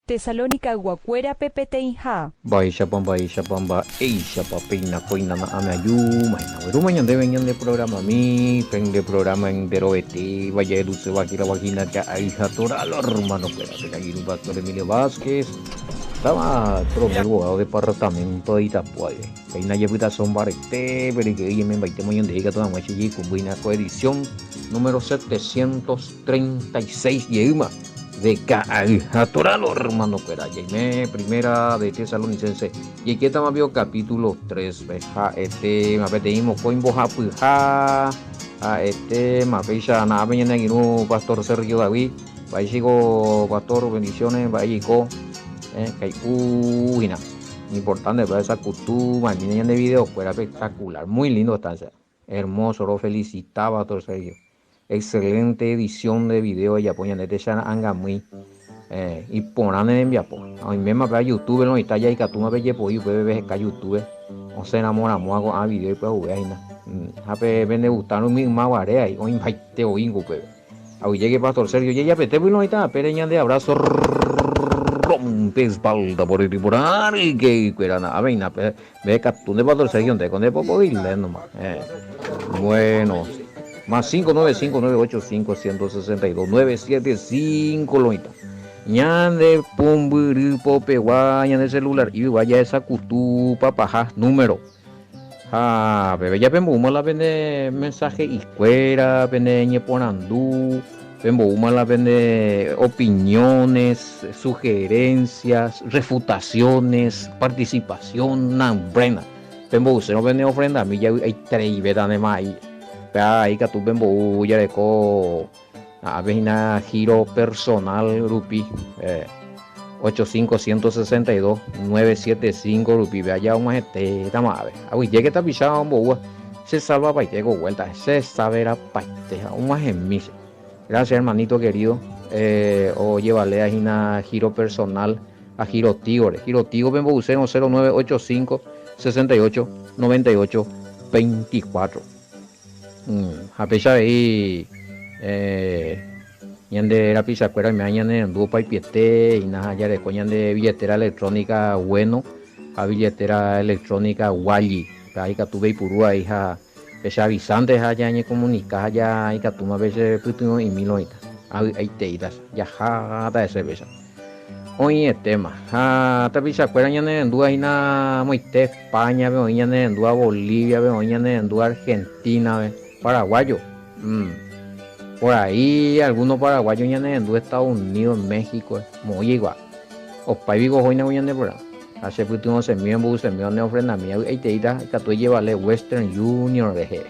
Tesalonicayguakuérape peteĩha. Mba'éichapa, mba'éichapa, mba'éichapa péina kóina na'ãme aju, mahina guerúma ñandéve ñande programami, pende programa enterovete, vajaeruséva hína vagina ka'ay ha toralo hermano-kuéra, pe kangirũ Pastor Emilio Vázquez, táva Tromel Bogado departamento de Itapúa guive. Péina jepytaso mbarete, peryke'y ñemembaite moñonde'i katu hag̃ua che jeikũmby hína ko edición número 736 jeýma. De ka'ay ha toralo hermano-kuéra, jaime Primera de Tesalonicense, jaikétama pio capítulo 3-pe, ha'etéma peteĩ mokõi mbohapyha, ha'etéma péicha na'ápe ñane angirũ Pastor Sergio David, mba'éichiko Pastor, bendiciones, mba'e jaiko, kai'u hína, importante pe sakutu, ma'ẽmína ñande video-kuéra espectacular, muy lindo está ese. Hermoso, rofelicita Pastor Sergio. Excelente edición de video ejapo ñande techara'ãngamýi. Eh, iporã ne rembiapo. Oiméma pe YouTube no ita jaikatúma pejepoi upépe peheka YouTube. Osẽ ramo ramóva ko'ã video ipyahuvéva hína. Mm, ha pe pende gustárõ umi yma guare ai oĩmbaite oĩngo upépe. Aguyjéke Pastor Sergio jejapete pylo oĩta apére ñande abrazo rompe espalda por el por que kuéra na aveina pe Ve katu nde Pastor Sergio nde ko nde popo dileno-ma. Eh. Bueno. Más 595 985 162 975 lo oĩta. Ñande pumbyry popegua ñande celular yva jahesakutu papaha número. Ha peve japemboúma la pende mensaje'ikuéra, pende ñeporandu, pemboúma la pende opiniones, sugerencias, refutaciones, participación, nambrena. Pembousérõ pende ofrendami javy'aitereivéta nema ai. Péva ai katu pembou jareko ápe hína giro personal rupi, 85 162 975 rupi, péva ja'og̃uahẽtétama ápe. Aguyjéke tapicha omboúva, che salvapaite ko vuelta, che saverapaite ha og̃uahẽmi che. Gracias hermanito querido, ojevalea hína giro personal ha giro Tigo-re. Giro Tigo-pe mbousérõ 0985 68 98 24. Ha péicha avei ñande rapichakuéra oiméva ñanerendu opaipiete hína ha jareko ñande billetera electrónica Bueno ha billetera electrónica Wally. Upéva ikatu peipuru avei ha pecheavisánte ha ñañekomunika ha ja ikatúma pechepytyvõ'imi loĩta. Avy'aiteíta jaháta hese péicha. Oĩetéma. Ha tapichakuéra ñanerendúva hína amoite España-pe, oĩ ñanerendúva Bolivia-pe, oĩ ñanerendúva Argentina-pe, paraguayo. Por ahí alguno paraguayo ñanerendu Estados Unidos, México, moõ jaikuaa. Opái piko ohóina ko ñane programa. Ha che pytyvõsemi, ombo'usemi, ne ofrendami, avy'aiteíta ikatu ejevale Western Union rehe.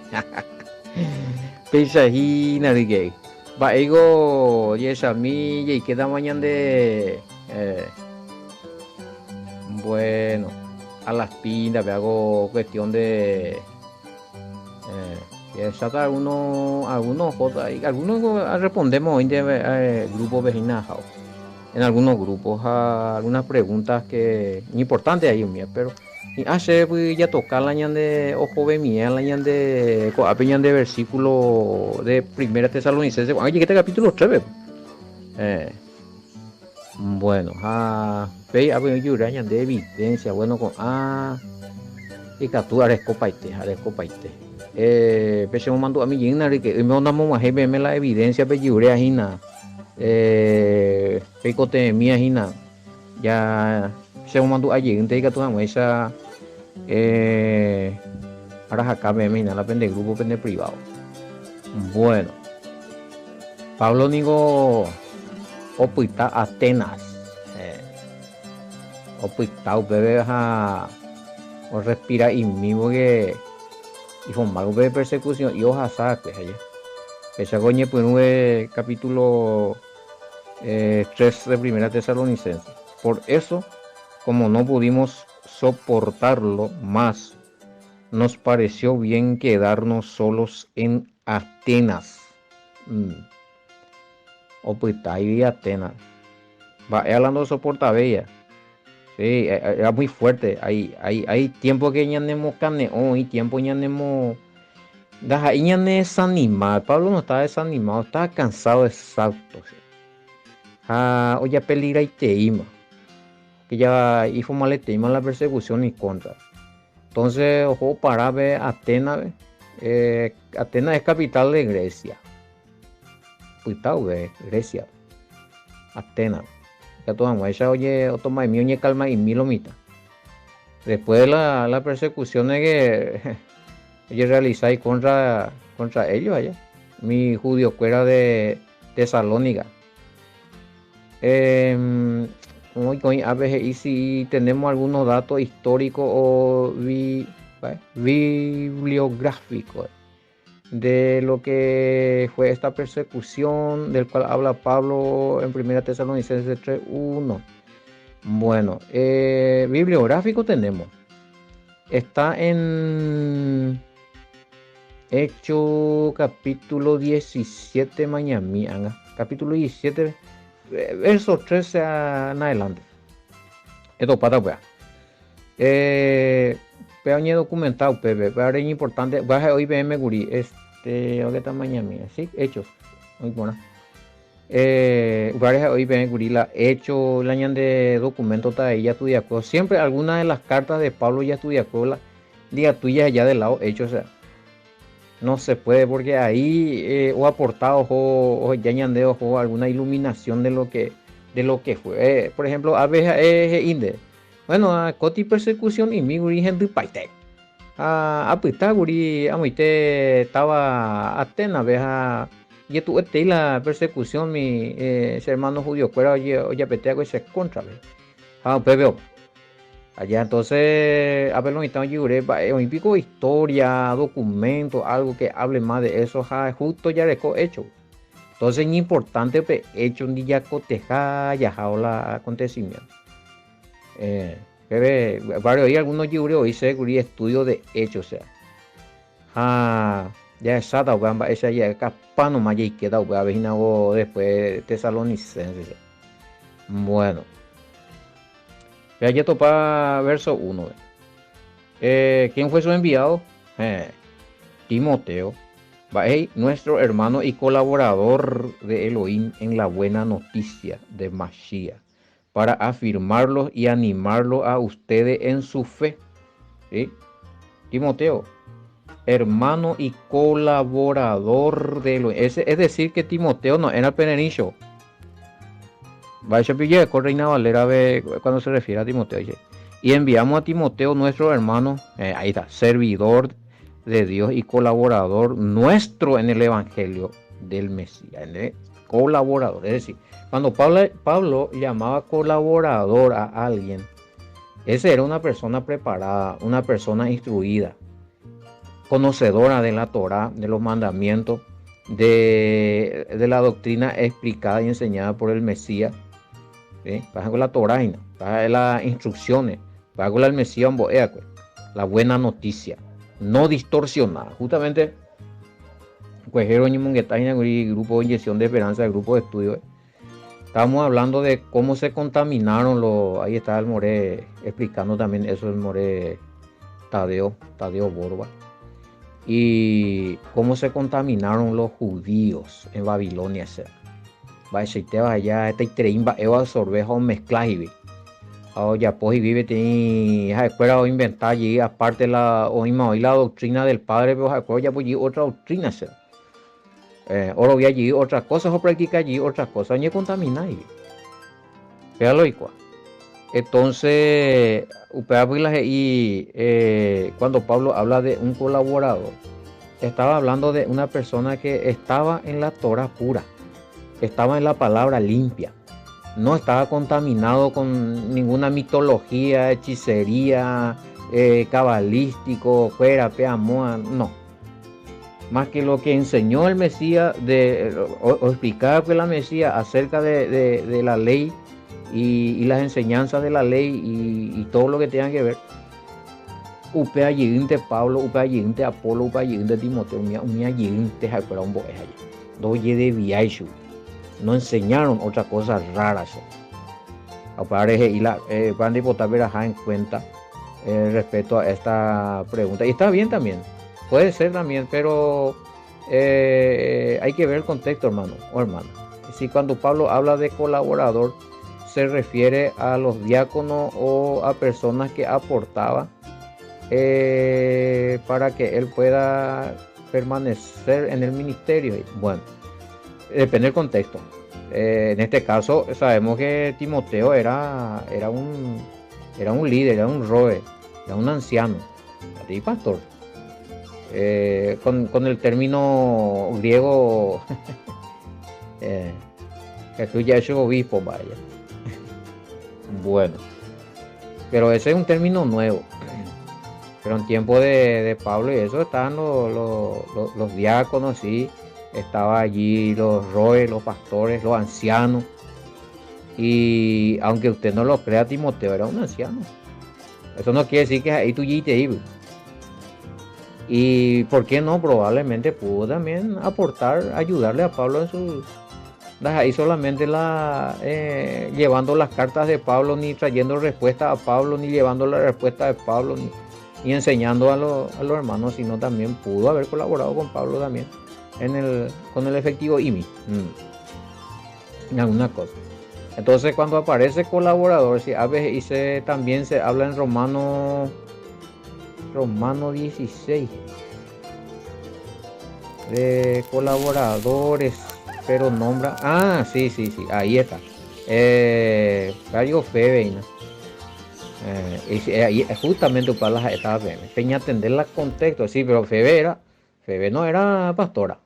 Péicha hína ryke'y. Mba'éiko jahechami jaikétama ñande bueno, a las pintas hago cuestión de jahecháta alguno, alguno ohóta, alguno respondemos oĩnte grupo-pe hína ahávo, en algunos grupos ha algunas preguntas que importante ahí umíva, pero Hi'ã chéve jatoka la ñande ohovemiẽ la ñande ko'ápe ñande versículo de Primera Tesalonicenses, ko'ág̃a jaikéta capítulo 3-pe. Eh, bueno, ha péi ápe ojura ñande evidencia, bueno, ko'ã ikatu arekopaite, arekopaite. Eh, pe che momandu'ami jeýna ryke'y, oime onamog̃uahẽi peẽme la evidencia pejiuréa hína, eh, peikotevẽmía hína. Ja che momandu'a jeýnte ikatu hag̃uáicha arahaka peẽme hína la pende grupo pende privado. Bueno, Pablo ningo opyta Atenas, opyta upépe ha orrespira'imi porque ihomba upe persecución ohasa va'ekue aja. Péicha ko oñepyrũve capítulo 3 de Primera Tesalonicenses. Por eso, como no pudimos soportarlo más, nos pareció bien quedarnos solos en Atenas. Mm. Opyta Atenas. Mba'e la ndosoportavéia. Sí, era muy fuerte. Hay, hay, hay tiempo que ñanemokane'õ, oĩ tiempo ñanemo... Ndaha'éi ñanedesanima. Pablo no estaba desanimado, estaba cansado exacto. Ha ojapeligraiteíma. Que ya ifomaleteíma la persecución y contra. Entonces, oho opara Atenas. Atenas es capital de Grecia. Pyta upe Grecia. Atenas. Ikatu hag̃uáicha oje otoma'imi oñekalma'imi lo mitã. Después de la, la persecución que ojerrealiza contra, contra ellos allá. Mi judío-kuéra de Tesalónica. Eh, ápe he'i si tenemos algunos datos históricos o bi, bibliográficos de lo que fue esta persecución del cual habla Pablo en 1 Tesalonicenses 3.1. Bueno, bibliográfico tenemos. Está en Hecho capítulo 17, mañami, capítulo 17, verso 13 en adelante. Esto pata pues. Pe documentado pepe, pero es importante, baja hoy PM guri, este, ¿dónde está mañami? Sí, Hechos. Muy buena. Varias hoy PM guri la hecho la de documento está ahí ya estudia Siempre alguna de las cartas de Pablo ya estudia la diga tuya ya del lado hecho, o sea, no se puede porque ahí o aportado o ya ñandeo o alguna iluminación de lo que fue. Por ejemplo, a veces es inde. Bueno, a coti persecución y mi guri gente paite. A apyta guri amoite estaba Atenas, ves a y tu la persecución mi hermano judío fuera oye oye petea con ese contra, ve. Ah, veo. Allá entonces, a ver, lo un pico historia, documento, algo que hable más de eso, ja, justo ya dejó hecho. Entonces es importante pe hecho ni ya coteja ya la acontecimiento. Varios y algunos libros hice estudio de hechos, o sea. Ja, ya esa esa ya capaz nomás ya queda a ver después Tesalonicenses. Bueno. Ya topa verso 1. ¿Quién fue su enviado? Timoteo. Nuestro hermano y colaborador de Elohim en la buena noticia de Mashiach, para afirmarlos y animarlos a ustedes en su fe. ¿Sí? Timoteo, hermano y colaborador de Elohim. Es, es decir, que Timoteo no era perenillo. Vaya con Reina Valera cuando se refiere a Timoteo. Dice, y enviamos a Timoteo, nuestro hermano, ahí está, servidor de Dios y colaborador nuestro en el Evangelio del Mesías. Colaborador. Es decir, cuando Pablo llamaba colaborador a alguien, ese era una persona preparada, una persona instruida, conocedora de la Torah, de los mandamientos, de la doctrina explicada y enseñada por el Mesías. ¿Sí? con la Torah, las instrucciones, con el Mesías, la buena noticia, no distorsionada. Justamente, pues, grupo de inyección de esperanza, el grupo de estudio. Estábamos hablando de cómo se contaminaron los. Ahí está el More explicando también eso, el More Tadeo, Tadeo Borba. Y cómo se contaminaron los judíos en Babilonia. Va a allá, este eva absorber o mezclar y ya pues y vive tiene escuela o inventar allí aparte la o y la doctrina del padre pero ya pues otra doctrina sea oro allí otra cosa o practica allí otra cosa ni contamina ahí. Véalo igual. Entonces, y cuando Pablo habla de un colaborador, estaba hablando de una persona que estaba en la Torah pura, estaba en la palabra limpia, no estaba contaminado con ninguna mitología, hechicería, cabalístico, fuera, moa, no. Más que lo que enseñó el Mesías, o explicaba que la Mesías acerca de la ley y las enseñanzas de la ley y todo lo que tenga que ver. Upe de Pablo, upe de Apolo, upe de Timoteo, umía jeýnte ha'ekuéra ombo'e allá. Ndojedeviái No enseñaron otra cosa rara. Aparte, y la en cuenta respecto a esta pregunta. Y está bien también, puede ser también, pero hay que ver el contexto, hermano o hermana. Si cuando Pablo habla de colaborador, se refiere a los diáconos o a personas que aportaba eh, para que él pueda permanecer en el ministerio. Bueno, depende del contexto. Eh, en este caso sabemos que Timoteo era, era, un, era un líder, era un roe, era un anciano, y pastor. Eh, con, con el término griego eh, Jesús ya es obispo, vaya. Bueno, pero ese es un término nuevo. Pero en tiempo de, de Pablo y eso estaban los, los, los, diáconos, sí, estaba allí los roes, los pastores, los ancianos. Y aunque usted no lo crea, Timoteo era un anciano. Eso no quiere decir que ahí tú te ibas. Y por qué no, probablemente pudo también aportar, ayudarle a Pablo en sus... Ahí solamente la, eh, llevando las cartas de Pablo, ni trayendo respuesta a Pablo, ni llevando la respuesta de Pablo, ni, ni enseñando a, a los hermanos, sino también pudo haber colaborado con Pablo también en el, con el efectivo IMI. Mm. En alguna cosa. Entonces cuando aparece colaborador, si a veces y también se habla en Romano, Romano 16, de colaboradores, pero nombra, ah, sí, sí, sí, ahí está. Eh, Febe, eh, eh, ahí, justamente para las estaba Peña atender la contexto, sí, pero Febe era, Febe no era pastora.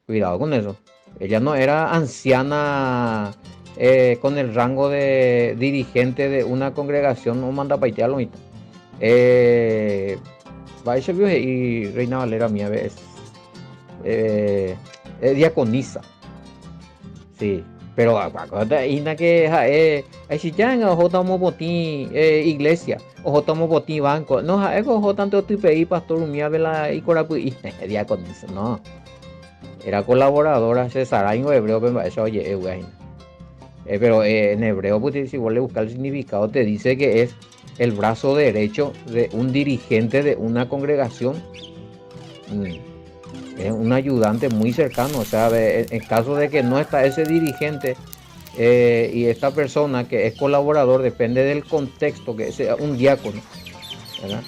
Cuidado con eso. Ella no era anciana eh, con el rango de dirigente de una congregación, no manda paitear lo mismo. Eh, y Reina Valera mía es eh, diaconisa. Sí, pero acuérdate, que ha'e aichejáranga ohóta omopotĩ iglesia, ohóta omopotĩ banco, no ha'éko ohótante otypei pastor umívape la ikorapy'i, diaconisa, no. Era colaboradora, che sarãingo hebréope mba'éicha oje'e upéva hína. Eh, pero eh, en hebreo, pues, si vos le buscas el significado, te dice que es el brazo derecho de un dirigente de una congregación. Mm. Es un ayudante muy cercano, o sea, en caso de que no está ese dirigente eh, y esta persona que es colaborador, depende del contexto, que sea un diácono, ¿verdad?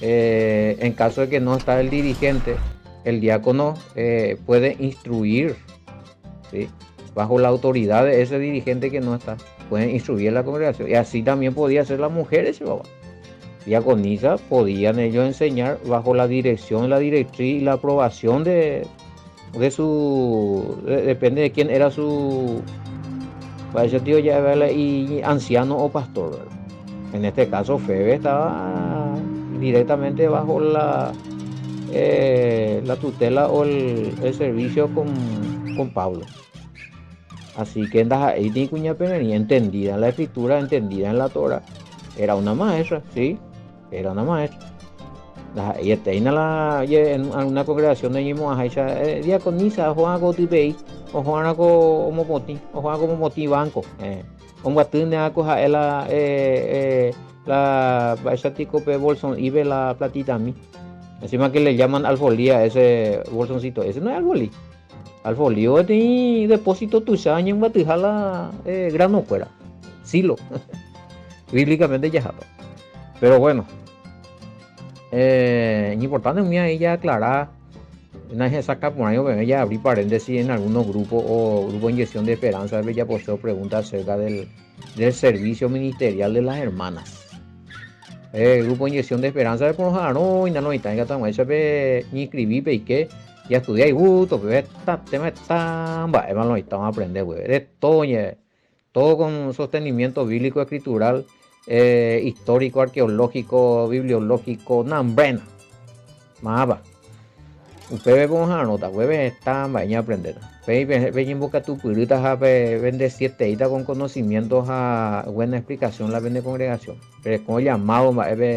Eh, en caso de que no está el dirigente, el diácono eh, puede instruir, ¿sí? bajo la autoridad de ese dirigente que no está, pueden instruir a la congregación. Y así también podía ser las mujeres, papá. Diaconisa podían ellos enseñar bajo la dirección, la directriz y la aprobación de, de su, depende de quién era su, para ese tío ya y anciano o pastor. En este caso Febe estaba directamente bajo la, eh, la tutela o el, el servicio con, con Pablo. Así que ndaha'éi ni kuñapereĩ entendida en la escritura, entendida en la Torah. Era una maestra, sí, era una maestra. Ndaha'éi la en una congregación de ñemo'ãháicha eh, diaconisa oho'ã ko typei, oho'ãrã ko omopotĩ, oho'ã ko omopotĩ banco. Eh, ombyatýne ko ha'e la eh, eh, la mba'éicha pe bolson'ípe la platitami. Encima que le llaman alfolí a ese bolsoncito, ese no es alfolí. Alfolí peteĩ depósito tuicha ñembyatyha la eh, grano kuéra. Silo. Bíblicamente jaháta. Pero bueno, eh, importante umi ahí ya aclarar, saca por ahí, ya abrí paréntesis en algunos grupos o grupo de inyección de esperanza, ya poseo preguntas acerca del, del servicio ministerial de las hermanas. Eh, grupo de inyección de esperanza de por no, y no, y pe ni escribí pe y qué ya estudié y gusto, pero esta tema está mba'éma estamos a aprender, güey. De todo, todo con sostenimiento bíblico, escritural, eh, histórico, arqueológico, bibliológico, nambrena. Máva. Upépe poha'arõta, upépe heta mba'e ñaaprendéta. Pe peñembokatupyrýta ha pe bendecieteíta con conocimiento ha buena explicación la pende congregación. Pereko llamado mba'e pe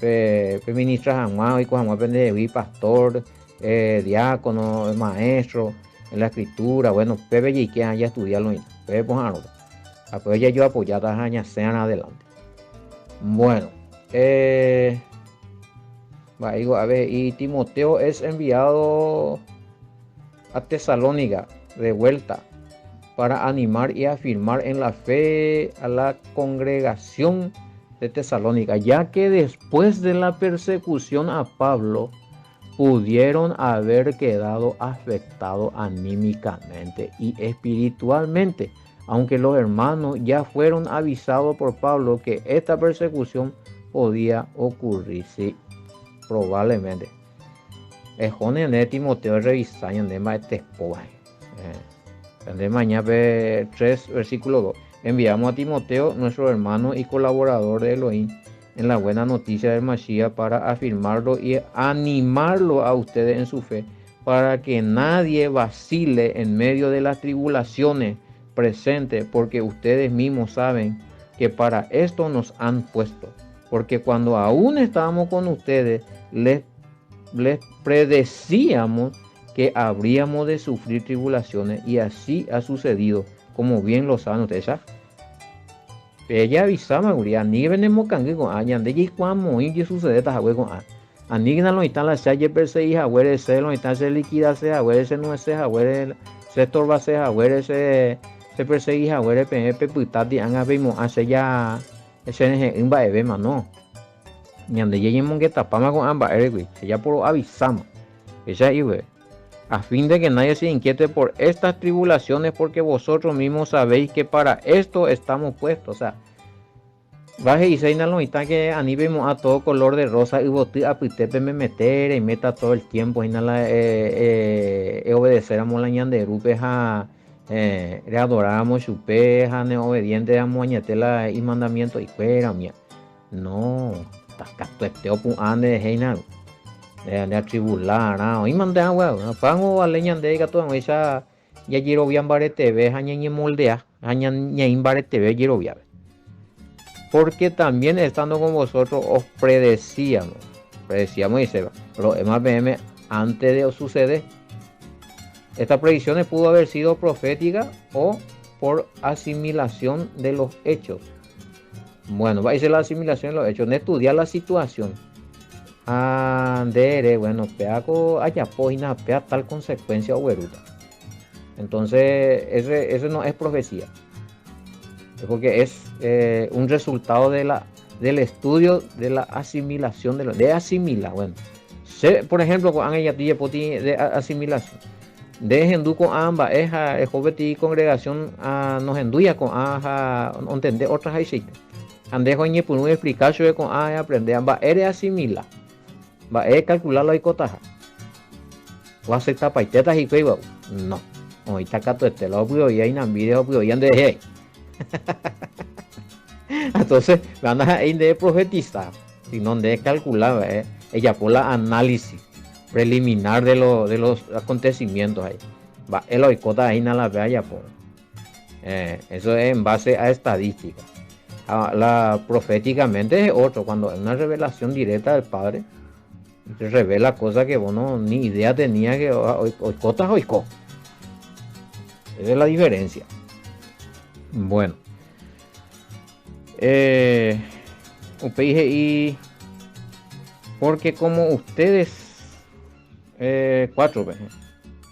pe pe ministra hag̃ua oiko hag̃ua pendehegui pastor, eh, diácono, maestro en la escritura, bueno, pépe jeike ha jaestudia lo mitã. Pépe poha'arõta. Ha pépe jajoapoyáta ha ñasẽarã adelante. Bueno, eh, mba'éiko ave he'i Timoteo es enviado a Tesalónica de vuelta. Para animar y afirmar en la fe a la congregación de Tesalónica, ya que después de la persecución a Pablo, pudieron haber quedado afectados anímicamente y espiritualmente, aunque los hermanos ya fueron avisados por Pablo que esta persecución podía ocurrir, sí, probablemente. Ehóne nde Timoteo errevisa ñande mba'etekóva. Ñande maña pe 3 versículo 2. Enviamos a Timoteo, nuestro hermano y colaborador de Elohim, en la buena noticia del Mashiach para afirmarlo y animarlo a ustedes en su fe, para que nadie vacile en medio de las tribulaciones presentes, porque ustedes mismos saben que para esto nos han puesto. Porque cuando aún estábamos con ustedes, les, les predecíamos que habríamos de sufrir tribulaciones, y así ha sucedido, como bien lo saben ustedes. Ya. Pe avisáma kuri, aníke penemokangy ko'ã, ñande jaikuaa moĩ ojesucedéta hague ko'ã. Aníkena lo mitã la che ajepersegui haguére, che lo mitã che liquidase haguére, che nuese haguére, che estorbase haguére, che che persegui haguére peẽ pepytáti ág̃a peimo'ã che ja che rehe'ỹ mba'evéma, no. Ñande jañemongetapáma ko'ã mba'éregui, che ja poroavisáma. Péicha he'i upépe. A fin de que nadie se inquiete por estas tribulaciones porque vosotros mismos sabéis que para esto estamos puestos. O sea, va he'iséina lo mitã que ani peimo'ã todo color de rosa yvoty apytépe memete reiméta todo el tiempo hína la eobedecéramo la ñande Rúpe ha readoráramo chupe ha neobediénteramo añete la imandamiento'ikuéra umía. No, katuete opu'ã nderehe hína. Nde atribula arã oĩma nde hague. Apángo vale ñande ikatu hag̃uáicha jajerovia mbareteve ha ñañemoldea ha ñaĩ mbareteve jeroviápe. Porque también estando con vosotros os predecíamos, predecíamos he'iséva, ro'éma peẽme antes de suceder. Esta predicciones pudo haber sido profética o por asimilación de los hechos. Bueno, mba'éicha la asimilación de los hechos, nde estudia la situación ha nde ere, bueno, péako ajapo hína péa tal consecuencia oguerúta. Entonces, ese, ese no es profecía. Es porque es eh, un resultado de la, del estudio de la asimilación, de, la, de asimilar. Bueno, che, por ejemplo, ko'ág̃a ijatýje potĩ de asimilación. Nde ehendu ko'ã mba'e ha eho peteĩ congregación ha nohendúiva ko'ã ha ontende otra haichaite. Ha nde oñepyrũ eexplika chupe ko'ã eaprendéva mba'e reasimila, mba'e ekalkula la oikotaha. Oaseptapaitéta hikuái gua'u? No. Oĩta katuete la opyvoíva inambíre ha opyvoíva nderehe. Entonces, péva ndaha'éi nde eprofetisa, sino nde ekalkula mba'e, ejapo la análisis preliminar de lo, de los acontecimientos ahí. Mba'e la oikóta hína la pe ajapo. Eh, eso es en base a estadística. Ha la proféticamente es otro, cuando es una revelación directa del Padre, te revela cosas que vos no, ni idea tenía que oikóta oiko. Esa es la diferencia. Bueno. Eh, upéi he'i porque como ustedes eh, 4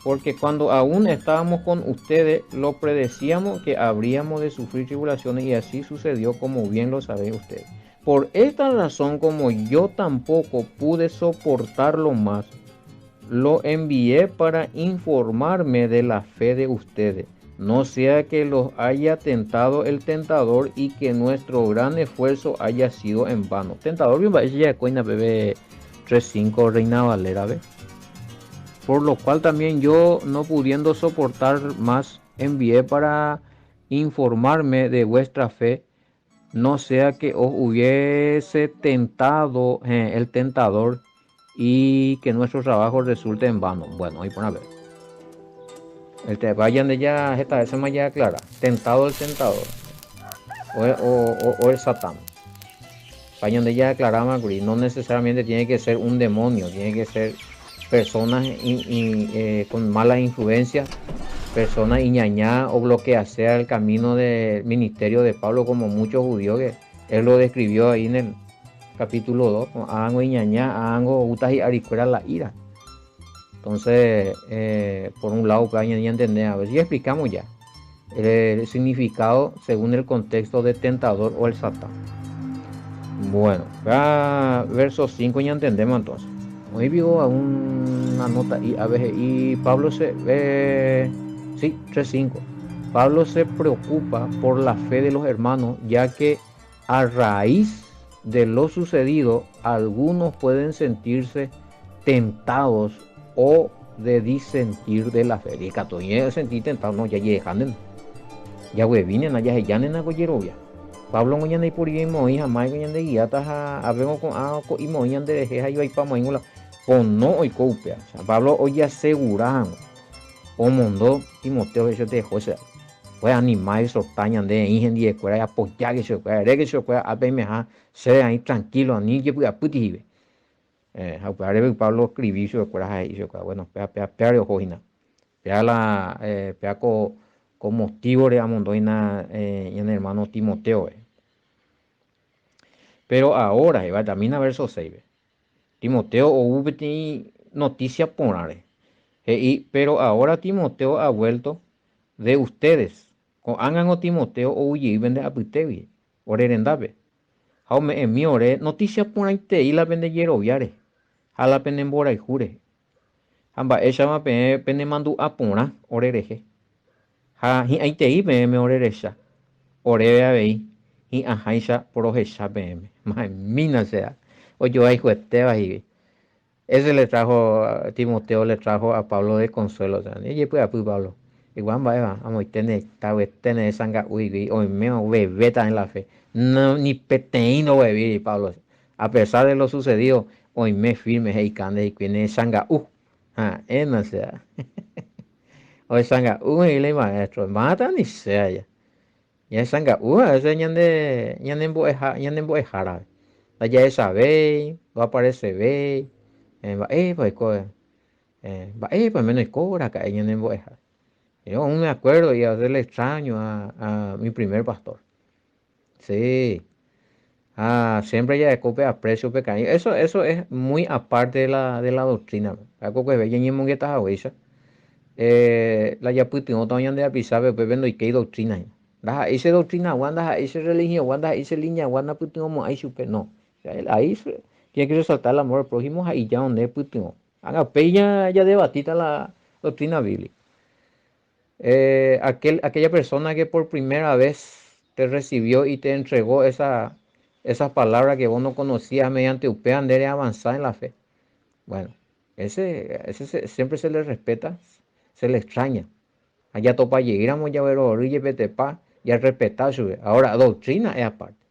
porque cuando aún estábamos con ustedes lo predecíamos que habríamos de sufrir tribulaciones y así sucedió como bien lo saben ustedes. Por esta razón como yo tampoco pude soportarlo más, lo envié para informarme de la fe de ustedes, no sea que los haya tentado el tentador y que nuestro gran esfuerzo haya sido en vano. Tentador bien mba'éicha ja'ekuéina peve 3 5 Reina Valera-pe. Por lo cual también yo, no pudiendo soportar más, envié para informarme de vuestra fe, no sea que os hubiese tentado el tentador y que nuestro trabajo resulte en vano. Bueno, ahí pone a ver. El te vayan de ya, esta vez se me ya clara. Tentado el tentador. O, o, o, el Satán. Vayan de ya aclarama, no necesariamente tiene que ser un demonio, tiene que ser personas con mala influencia, personas iñañá o bloquease el camino del ministerio de Pablo, como muchos judíos que él lo describió ahí en el capítulo 2, ango iñañá, ango utas y aricuera la ira. Entonces, por un lado, que entender, a ver si explicamos ya. El significado según el contexto de tentador o el Satán. Bueno, acá verso 5 ya entendemos entonces. Hoy vivo a una nota y a veces y Pablo se eh, sí, 3.5. Pablo se preocupa por la fe de los hermanos, ya que a raíz de lo sucedido, algunos pueden sentirse tentados o de disentir de la fe. Ikatu oñesentir tentado, no, jajehejántena, jaguevínena, jahejánena ko jerovia. Pablo ngo ñandeiporiveimoĩ ha máiko ñandeguiáta ha avéngo ko'ã ko'imoĩ ñanderehe ha ivaipamoĩngo la pono oiko upéva. O sea, Pablo ojeasegura hag̃ua omondo Timoteo he'i chupe teho che Puede anima, exhorta ñande eĩ hendivekuéra eapojáke chupekuéra, eréke chupekuéra ápe aimeha chéve aĩ tranquilo ani jepy'apýti he'ive. Eh, ha upévare Pablo oskrivi chupekuéra ha he'i chupekuéra, bueno, péa, péa, péare oho hína. Péa la, eh, péa ko, ko motívore amondo hína eh, ñane hermano Timotéope. Pero ahora, he'ivatamína verso 6-pe, Timoteo ou peteĩ noticia porãre. He'i, Pero ahora Timoteo ha vuelto de ustedes. Ko'ág̃ango Timoteo ou jey pende apytégui, ore rendápe. Ha ome'ẽmi ore noticia porãitei la pende jeroviáre ha la pene mborayhu rehe. Ha mba'éichapa peẽ penemandu'a porã ore rehe. Ha hi'ãitei peẽme ore recha, oréve avei hi'ãháicha porohecha peẽme. Ma'ẽmína che ojoayhuetéva hígui. Ese le trajo, Timoteo le trajo a Pablo de consuelo. O sea, ejepy'apy Pablo. Igual mba'éva, amoite ne tavyete ne sanga'úigui, oime ovevéta en la fe. No, ni peteĩ ndovevíri Pablo. A pesar de lo sucedido, oime firme he'ika nde hikuái ne sanga'u. Ha'éna che. Oesanga'u he'i la imaestro. Máta ni che aja. Ñaesanga'u a veces ñande ñanembo'eha ñanembo'ehára. Ndajahechavéi, ndoaparesevéi, mba'épa oiko, mba'épa oiméne oiko raka'e ñanembo'eha. Yo aún me acuerdo y a veces le extraño a, a mi primer pastor. Sí. Ah, siempre ja'eko pe aprecio pe cariño. Eso, eso es muy aparte de la, de la doctrina. Kokueve ñañemongeta haguéicha. Eh, la japytyvõta ñande rapichápe upépe ndoikéi doctrina hína. Ndaha'éi che doctrina-gua, ndaha'éi che religión-gua, ndaha'éi che línea-gua napytyvõmo'ãi chupe. No. Ahí tiene que resaltar el amor al prójimo ha ija onde pytyvõ. Ág̃a upéi jadebatíta la doctrina bíblica. Eh, aquel, aquella persona que por primera vez te recibió y te entregó esa, esas palabras que vos no conocías mediante upéva nde reavanza en la fe. Bueno, ese, ese se, siempre se le respeta, se le extraña. Ha jatopa jeýramo jaguerohory jepetepa, jarrespeta chupe. Ahora, doctrina es aparte.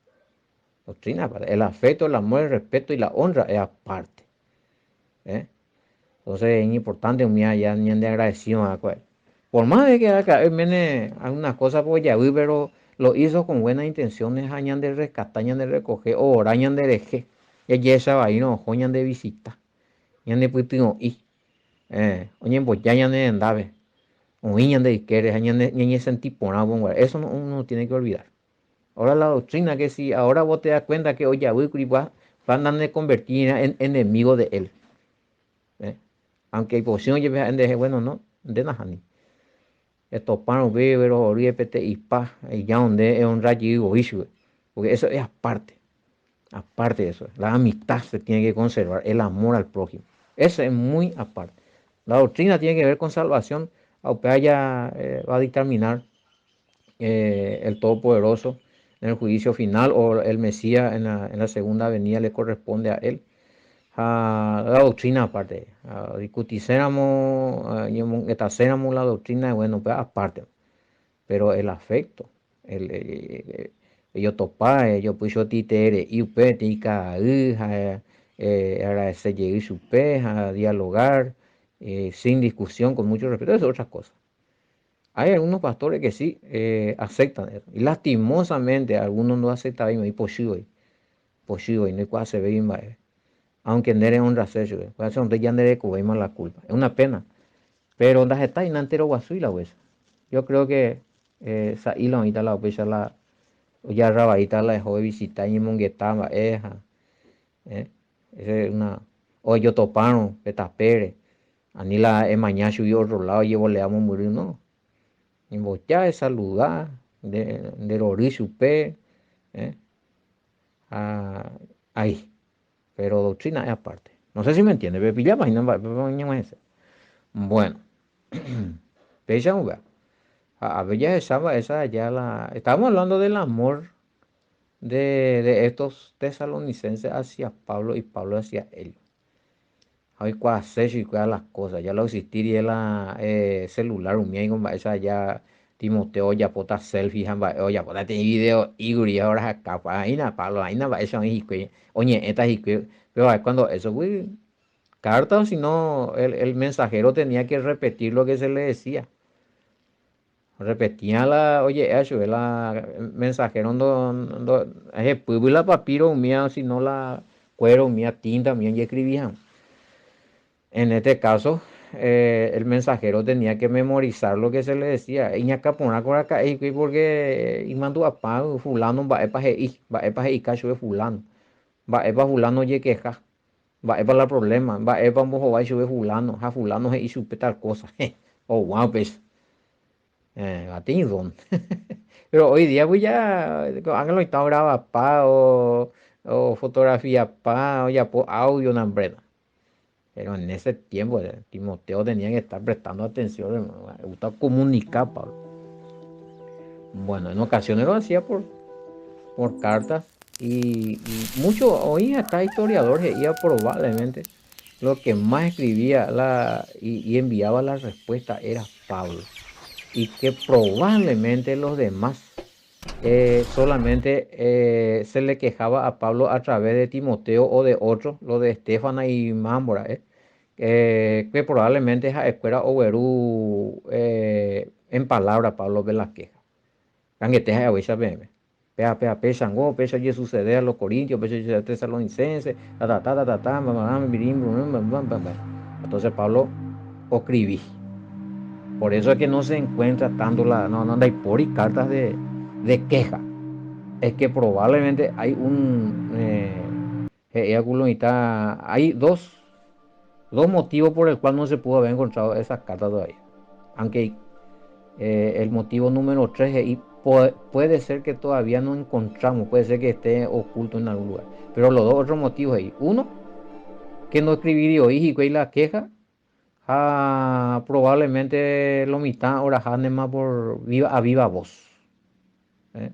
Doctrina aparte. El afecto, el amor, el respeto y la honra es aparte. ¿Eh? Entonces es importante umi ya ñande agradecido va'ekue. Por más de que acá mene algunas cosas pues ya pero lo hizo con buenas intenciones ha ñande rescata, ñande recoge, ora ñande reje. Jajehecha vaírõ oho ñande visita, ñande pytyvõ'i, eh, oñemboja ñane rendápe, oĩ ñande ykére ha ñane ñañesenti porã guare. Eso no, uno no tiene que olvidar. Ahora la doctrina que si ahora vos te das cuenta que ojavýkuri va, van a convertir en enemigo de él. ¿Eh? Aunque ipochy jepe ha'e nderehe, bueno, no, nde nahániri. Etopárõ upéi rerohory peteĩpa ija onde ehonra jey voi chupe. Porque eso es aparte. Aparte de eso. La amistad se tiene que conservar, el amor al prójimo. Eso es muy aparte. La doctrina tiene que ver con salvación. Upéva ya va a dictaminar el Todopoderoso en el juicio final o el Mesías en la segunda venida le corresponde a él. Ha la doctrina aparte. Discutiséramo, ñamongetaséramo la doctrina, bueno, pues aparte. Pero el afecto, el, ejotopa, ejopychotitere'i upe peteĩ ka'ay ha agradecer jey chupe ha dialogar sin discusión, con mucho respeto, eso es otra cosa. Hay algunos pastores que sí aceptan eso. Y lastimosamente algunos no aceptan, ipochy voi. Pochy voi, ndoikuaasevéi mba'eve. Aunque nde rehonrase chupe. Puede ser ya nde rekovéima la culpa. Es una pena. Pero ndahetái nanteroguasúi la upéicha. Yo creo que sa'i la oĩta la upéicha la ojarra vaíta la eho evisita eñemongeta mba'e ha ese es una ojotopárõ pe tapére ani la emaña chugui otro lado ojevolea mombyry no. Emboja, esaluda, nde nde rory chupe, eh, ha ahí. Pero doctrina es aparte. No sé si me entiende, pepillápa hína mba'épepa oñeg̃uahẽse. Bueno, péicha upéva. Ha ápe jahecha mba'éicha aja la, estamos hablando del amor de, de estos tesalonicenses hacia Pablo y Pablo hacia ellos. Ha oikuaase chuikuéra las cosas, ya la oexisti rire la celular umíva niko mba'éicha aja Timoteo ojapóta selfie ha mba'e ojapóta peteĩ video'i kuri orahaka hína Pablo hína mba'éicha oĩ hikuái oñe'ẽta hikuái péva cuando eso gui carta o si no el, el mensajero tenía que repetir lo que se le decía. Repetía la oje'éva chupe la mensajero ndo, ndo hepýgui la papiro umíva sino la cuero umíva tinta umíva ojescribí hag̃ua. En este caso, el mensajero tenía que memorizar lo que se le decía. Iñakãporã raka'e hikuái porque imandu'apa fulano mba'épa he'i, mba'épa he'ika chupe fulano, mba'épa fulano ojequeja, mba'épa la problema, mba'épa ombohovái chupe fulano, ha fulano he'i chupe tal cosa. Oguã upéicha. Peteĩ don. Pero hoy día pues ya ko'ág̃a oĩta ogravapa o, o fotografiapa ojapo audio nambrena. Pero en ese tiempo Timoteo tenía que estar prestando atención, hermano. Le gusta comunicar, Pablo. Bueno, en ocasiones lo hacía por, por cartas y, y mucho, hoy hasta historiador iba probablemente lo que más escribía la, y, y enviaba la respuesta era Pablo. Y que probablemente los demás solamente se le quejaba a Pablo a través de Timoteo o de otro, lo de Estefana y Mámbora, que probablemente ha'ekuéra ogueru en palabra Pablo de la queja. Angete ha'ehaguéicha peẽme. Péa, péa, péichango, péicha ojesucede a los corintios, péicha ojesucede a tesalonicenses, ta ta ta ta ta ta, Entonces Pablo escribí. Por eso es que no se encuentra tanto la, no, no ndaipóri cartas de, de queja. Es que probablemente hay un, hay dos, dos motivos por el cual no se pudo haber encontrado esas cartas todavía. Aunque el motivo número 3 y puede ser que todavía no encontramos, puede ser que esté oculto en algún lugar. Pero los dos otros motivos ahí. Uno, que no escribió y la queja, ah, probablemente lo mitad más por viva, a viva voz. ¿Eh?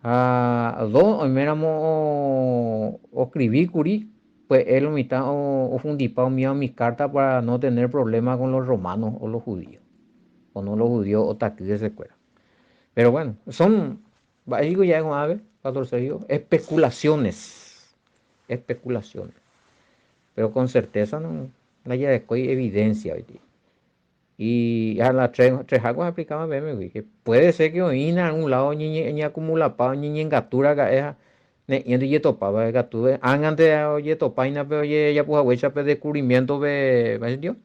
Ah, dos, oiméramo escribí kuri, pues él lo mitad o, o mío mis cartas para no tener problemas con los romanos o los judíos. O no los judíos o de se escuela. Pero bueno, son, ya ave, Pastor Sergio, especulaciones. Especulaciones. Pero con certeza no, no hay evidencia hoy día. Y a las tres, tres aguas explicaba que puede ser que hoy en algún lado ni acumula pa ni engatura esa ne yendo yetopaba gatu ángante yetopaina pero ye ya puja pe descubrimiento de ¿me entendió?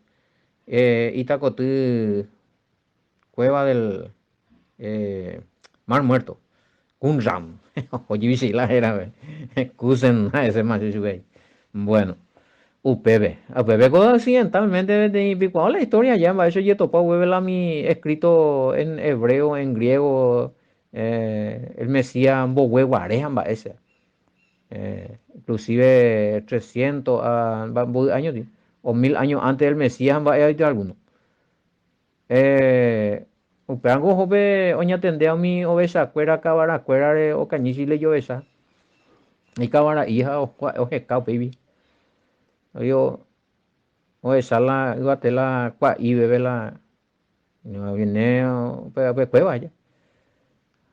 Itacoty cueva del Mar Muerto Qumran oye visila era Kusen ese más bueno upépe upépe accidentalmente peteĩ la historia ya mba'éicha ojetopa upépe la mi escrito en hebreo en griego el Mesías mbogue ha mba'éicha inclusive 300 a mboy años o 1000 años antes del Mesías mba'e alguno upévango ohope oñatendea umi ovechakuéra kavarakuérare okañy Chile ijovecha ikavara'i ha oheka upéivi ohecha la yvate la kua'i peve la viene upe cueva aja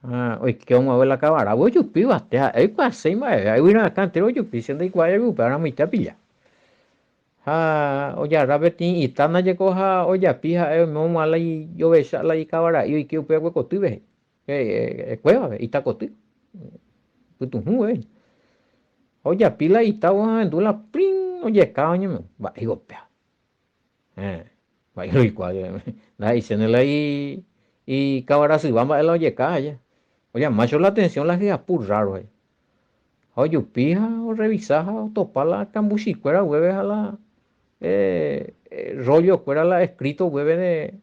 ha oike og̃uahẽ la kavara ojupi yvate ha'e oikuaaséi mba'eve yvyrakã entero ojupi che ndaikuaái upéva ramoite apilla ha ojarra peteĩ ita ndajeko ha ojapi ha'e oime la ijovecha la ikavara'i oike upe kotýpe cueva-pe ita koty pytuhũ ojapi la ita ohendu la prin ojeka oñeme mba'éiko upéva mba'éiko oikuaa ndaha'eichéne la ikavarasyva mba'e la ojeka aja ollama la atención la hyapu raro ha ojupi ha orevisa ha otopa la kambuchikuéra upépe ha la rollo-kuéra la escrito upépe de.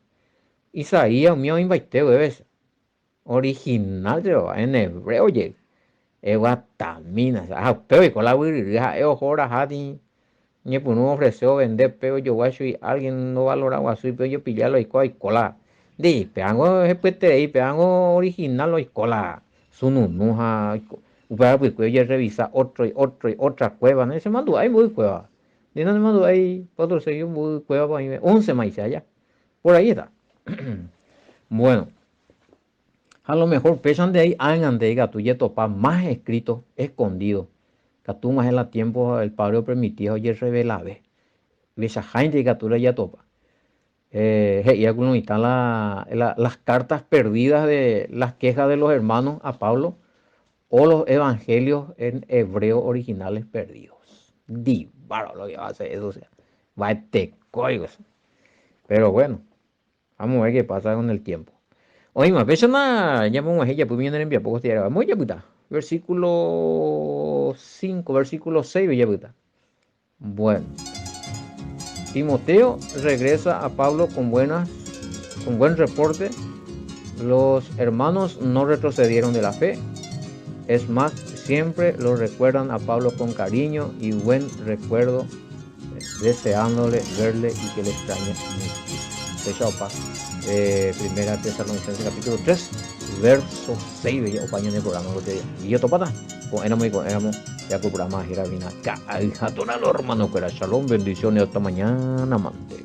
Isaías umi oĩmbaite guéve original jehová en hebreo jey. Eguatamína, ha upe oiko la guyryry ha'e oho oraha ñepyrũ ofrece ovende pe ojogua chui alguien ndovalora guasúi pe ojopilla la oiko oiko la ndéi péango hepyeterei péango original oiko la sununu ha oiko upéva pype ojerrevisa otro otro otra cueva ne chemandu'ái mboy cueva ndéi nanemandu'ái cuatro seis mboy cueva oĩve once maicha aja por ahí está bueno ha lo mejor péicha ndéi ág̃ante ikatu jetopa más escrito escondido katu og̃uahẽ la tiempo el padre opermiti ha ojerrevelave vechaháinte ikatu la jatopa he'íva ku lo mitã la las cartas perdidas de las quejas de los hermanos a Pablo o los evangelios en hebreo originales perdidos. Ndivárõ lo que va a ser eso, o sea, mba'etekói pero bueno, vamos a ver qué pasa con el tiempo. Oĩma, péichana ñamog̃uahẽ japy ñane rembiapo costeára. Moõ japyta. Versículo 5, versículo 6 japyta. Bueno. Timoteo regresa a Pablo con buenas con buen reporte. Los hermanos no retrocedieron de la fe. Es más, siempre lo recuerdan a Pablo con cariño y buen recuerdo, deseándole verle y que le extraña muchísimo. Péicha opa Primera Tesalonicenses capítulo 3, verso 6 opa ñane programa gotyo. Jotopáta ko'ẽramo iko'ẽramo ya ko programa héra hína Ka'ay ha Tonalo hermano-kuéra. Shalom, bendiciones hasta mañana mante.